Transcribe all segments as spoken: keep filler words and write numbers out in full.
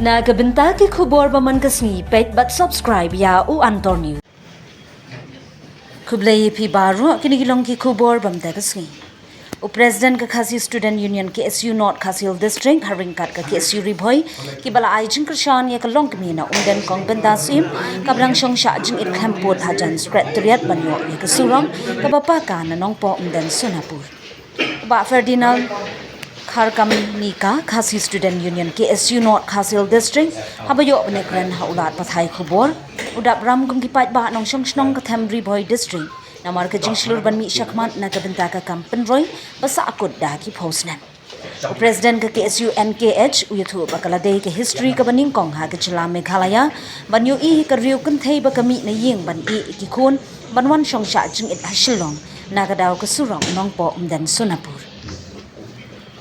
Na ka bynta ki khubor ba man ka sngi, peit bad subscribe ïa u Antor News. Khublei ïa phi baroh, kine ki long ki khubor ba man ka sngi. U President ka Khasi Student Union K S U North Khasi Hills District, ha ryngkat ka K S U Ri Bhoi, kiba la ai jingkyrshan ïa ka longkmie na Umden Kong Bindas Syiem, kaba dang shong shah jingit khlemput hajan Secretariat ban ïoh ïa ka surok kaba paka na Nongpoh Umden Sonapur. U Bah Ferdinand Kharkamnika, Khasi Student Union K S U North Khasi Hills District, haba ïoh ban ïakren ha u lad pathai khubor, u dap ram kum ki paidbah nongshong shnong ka them Ri Bhoi District namar ka jingshlur ban mih shakhmat na ka bynta ka kam pynroi ba sahkut da ki phew snem. U President ka K S U N K H u ïathuh ba ka la dei ka history kaba nyngkong ha ka jylla Meghalaya ban ïohi ka riew kynthei ba ka mih na ïing ban ïeh ïa ki khun ban wan shong shah jingit ha Shillong na ka daw ka surok Nongpoh Umden Sonapur.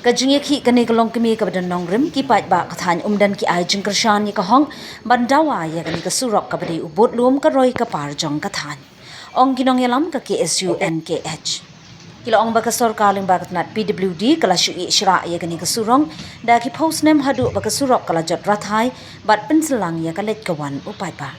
Ka jingïakhih kane ka longkmie kaba don nongrim, ki paidbah ka thaiñ Umden ki ai jingkyrshan ïa ka hok ban dawa ïa kane ka surok kaba dei u budlum ka roi ka par jong ka thaiñ. Ong ki nongïalam ka K S U N K H, ki la ong ba ka sorkar lyngba ka tnat P W D ka la shu ïeh shrah ïa kane ka surok da ki phew snem haduh ba ka surok ka la jot rathai bad pynsyllangïa ka leit ka wan u paidbah.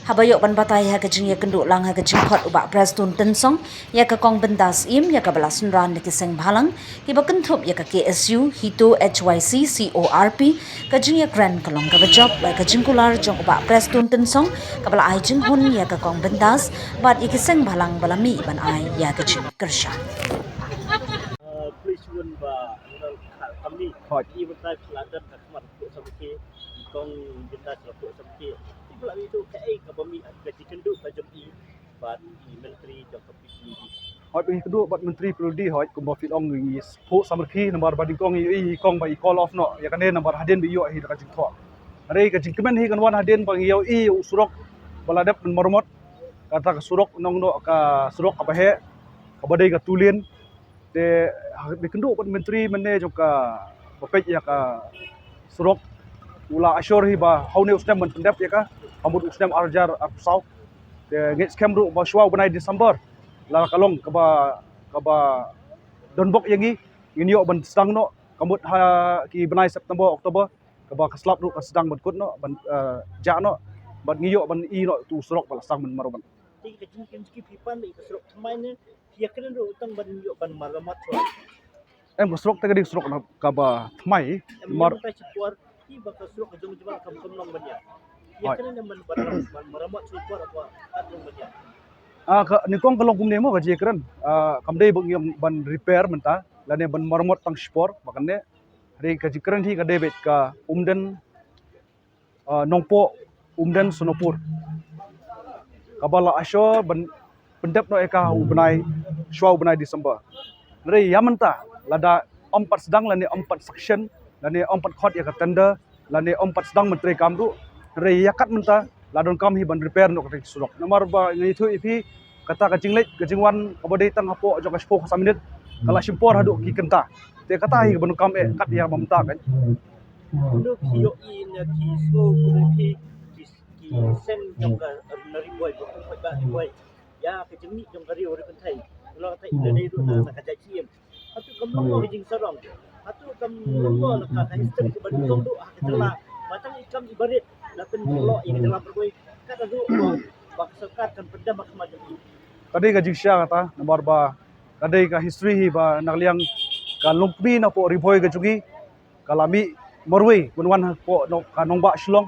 Haba ïoh ban batai ha ka jingïakynduh lang ha ka jingkhot u Bah Prestone Tynsong ïa ka Kong Bindas Syiem ïa kaba la synran da ki seng bhalang kiba kynthup ïa ka K S U, HITO, H Y C, C O R P, ka jingïakren ka long kaba jop bad ka jingkular jong u Bah Prestone Tynsong kaba la ai jinghun ïa ka Kong Bindas bad ïa ki seng bhalang ba la mih ban ai ïa ka jingkyrshan. Hooid. Kong Bindas la phuh samrkhie, i ba la mih ka jingkynduh ka jong i bad i myntri jong ka P W D. Hooid, ba ngi kynduh bad myntri P W D, hooid, kumba phi ong, ngi phuh samrkhie namar ba nyngkong i, i kong ba i call off noh ïa kane namar hadien ba i ïoh hi da ka jingthoh. Hynrei ka jingkmen hi kan wan hadien ba ngi ïoh i u surok ba la dep ban maramot, kata ka surok nong noh ka surok kaba heh, kaba dei ka two lane. Te ha, ba kynduh bad myntri mynne jong ka ba peit ïa ka surok, u la assure hi ba ha une u snem ban pyndep ïa ka, ha mut u snem ar hajar arphew saw. Te ngeit skhem ruh ba shuwa u bnai December la ka long kaba, kaba donbok ïa ngi, ngin ïoh ban sdang noh, ka mut ha ki bnai September, October, kaba ka slap ruh ka sdang ban kut noh, ban, eh, jah noh, bad ngi ïoh ban i noh tu surok ba la sdang ban maramot. Te ka jingkren jong phi pan ïa ka surok thymmai ne, phi ïakren ruh tang ban ïoh ban maramot shuwa? Em, ka surok te ka dei surok na kaba thymmai. Em, mar- ïa ka shipor, ki ba ka surok ka jong jong kam kam long ban ïa. Hooid. Ïakren em ban, ban, ban maramot shipor ba ka long ban ïa. Ah, ka nyngkong ka long kumne mo ka jingkren. Ah, kam dei ba ngi ïoh ban repair mynta, lane ban maramot tang shipor, ba kane. Hynrei ka jingkren hi ka dei beit ka Umden, ah, Nongpoh Umden Sonapur, kaba la assure ban pyndep noh ïa ka u bnai, shuwa u bnai December. Hynrei ïa mynta lada ym pat sdang lane ym pat sanction lane ym pat khot ïa ka tender lane ym pat sdang ban treikam ruh, hynrei ïa kat mynta la donkam hi ban repair noh kata ka surok. Namar ba ngi ïathuh ïa phi, kata ka jingleit ka jingwan kaba dei tang hapoh jong ka shiphew ka san minit, ka la shim por haduh ki kynta. Te kata hi kaba donkam eh kat ïa ba mynta kan. Kumno phi ïohi na ki shnong, kumno phi, ki, ki seng jong ka, na Ri Bhoi, ba kum ba Ri Bhoi, ïa ka jingmih jong ka riew, riew kynthei, la ka tei la dei ruh na, na ka jaitbynriew. Hato kam long ka jingsarong, hato kam long ka, ka history kaba nyngkong ruh ha ka jylla, ba tang i kam i barit la pynlong ïa ka jylla Ri Bhoi, kat haduh ba ka sorkar kan pyndem ha khmat jong i. Ka dei ka jingshisha kata, namar ba ka dei ka history hi ba na ka liang ka longkmie na poh Ri Bhoi ka jong i, ka la mih marwei ban wan hapoh noh ka nongbah Shillong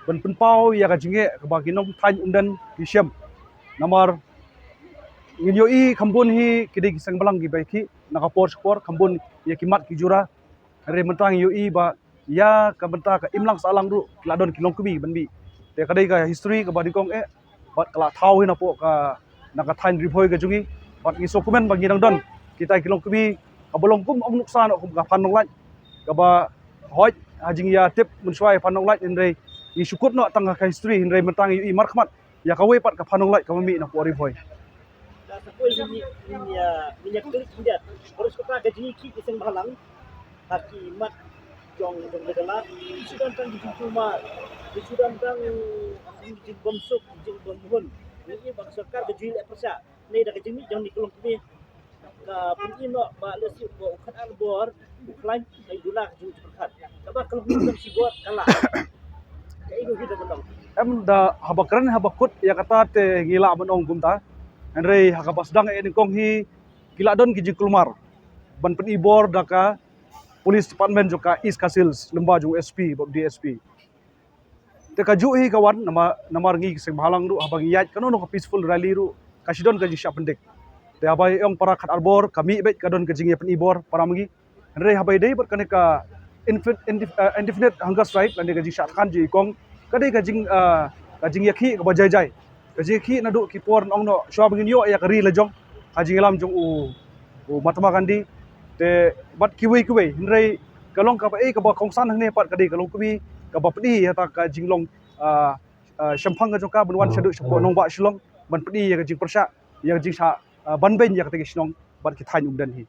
ban pynpaw ïa ka jingeh kaba ki nongthaiñ Umden ki shem. Namar ngin ïohi kham bun hi ki dei ki seng bhalang kiba ïakhih na ka por sha ka por, kham bun ïa ki mat ki jura. Hynrei mynta ngi ïohi ba ïa ka bynta ka imlang sahlang ruh ki la don ki longkmie ban mih. Te ka dei ka history kaba nyngkong eh, bad ka la thaw hi na poh ka, na ka thaiñ Ri Bhoi ka jong i, bad ngi sngewkmen ba ngi dang don kita ki longkmie, kaba long kum ong nuksa noh kum ka Phan Nonglait, kaba hooid ha jingïatip mynshuwa ïa Phan Nonglait, hynrei ngi shu kut noh tang ha ka history, hynrei mynta ngi ïohi markhmat ïa kawei pat ka Phan Nonglait kaba mih na poh Ri Bhoi. Ka sa koi ngin ïa, ngin ïa klik khyndiat. Baroh kata ka jingïakhih ki seng bhalang ha ki mat jong, jong ka jylla, ki shu don tang ki jingkulmar, ki shu don tang ki jingbymsuk, ki jingbymhun. Ngi ïohi ba ka sorkar ka ju leh pyrshah. Ngi da ka jingmih jong kine ki longkmie, ka pyni noh ba lehse ba u khat ar bor u khlaiñ, ka duna ka jong u pyrkhat. Kaba ka longkmie ka shibor ka lah. Em da haba kren haba kut ïa kata te ngi lah ban ong kumta. Hynrei ha kaba sdang ïa nyngkong hi ki la don ki jingkulmar ban pyni bor da ka police department jong ka East Khasi Hills lyngba jong S P bad D S P. Te kajuh hi ka wan namar, namar ngi ki seng bhalang ruh haba ngi ïaid kano kano ka peaceful rally ruh ka shu don ka jingshah pyndik. Te haba ïa ong para khat ar bor ka mih beit ka don ka jingïapyni bor para ma ngi. Hynrei haba ïadei bad kane ka infi-, indef-, eh, indefinite hunger strike lane ka jingshah thngan jong i kong ka dei ka jing, eh, ka jingïakhih kaba jai jai. Ka jingïakhih naduh ki por nongno shuwa ba ngin ïoh ïa ka ri la jong, ka jingïalam jong u, u Mahatma Gandhi. Te bad kiwei kiwei, hynrei ka long kaba ei kaba kongsan hangne pat ka dei ka long kaba pyni ïa kata ka jinglong, ah, ah, shemphang ka jong ka ban wan shaduh shapoh nongbah Shillong ban pyni ïa ka jingpyrshah ïa ka jingshah, ah, ban beiñ ïa kata ka shnong bad ki thaiñ umden hi.